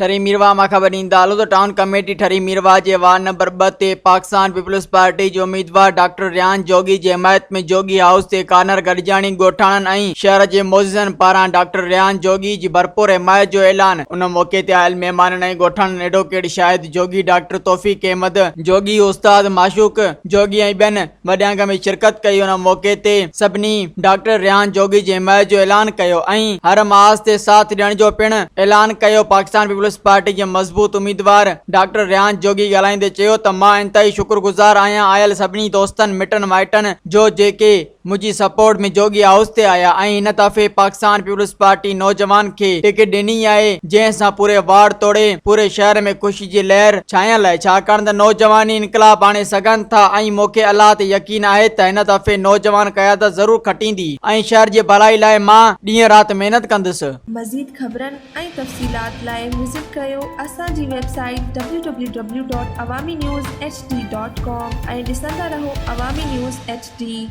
ٺري ميرواهه مان خبر ڏيندا هلون ته ٽائون ڪميٽي ٺري ميرواهه جي وارڊ نمبر ٻه تي پاڪستان پيپلز پارٽي جي اميدوار ڊاڪٽر ريحان جوڳي جي حمايت ۾ جوڳي هائوس تي ڪارنر گڏجاڻي ڳوٺاڻن ۽ شهر جي معززن پاران ڊاڪٽر ريحان جوڳي جي ڀرپور حمايت جو اعلان ان موقعي تي آيل مهمانن ۽ ڳوٺاڻن ايڊووڪيٽ شاهد جوڳي ڊاڪٽر توفيق احمد جوڳي استاد معشوق جوڳي ۽ ٻين وڏي انگ ۾ شرڪت ڪئي ان موقعي تي سڀني ڊاڪٽر ريحان جوڳي جي حمايت جو اعلان ڪيو ۽ هر محاذ تي ساٿ ڏيڻ جو پڻ اعلان ڪيو پاڪستان پيپلز پارٽي جي مضبوط اميدوار ڊاڪٽر ريحان جوڳي ڳالهائيندي چيو ته مان انتهائي شڪر گذار آهيان آيل سڀني دوستن مٽن مائٽن جو جيڪي منهنجي سپورٽ ۾ جوڳي هائوس تي آيا ۽ هن دفعي پاڪستان پيپلز پارٽي نوجوان کي ٽڪيٽ ڏني آهي جنهن سان پوري وارڊ توڙي پوري شهر ۾ خوشي جي لهر ڇانيل آهي ڇاڪاڻ ته نوجوان ئي انقلاب آڻي سگهن ٿا ۽ مون کي الله تي يقين آهي ته هن دفعي نوجوان قيادت ضرور کٽيندي ۽ شهر جي ڀلائي لاء مان ڏينهن رات محنت ڪندس. مزيد خبرن ۽ تفصيلات لاء وزٽ ڪريو اسان جي website W W W dot Awami news H D dot com ۽ ڏسندا رهو عوامي نيوز ايڇ ڊي.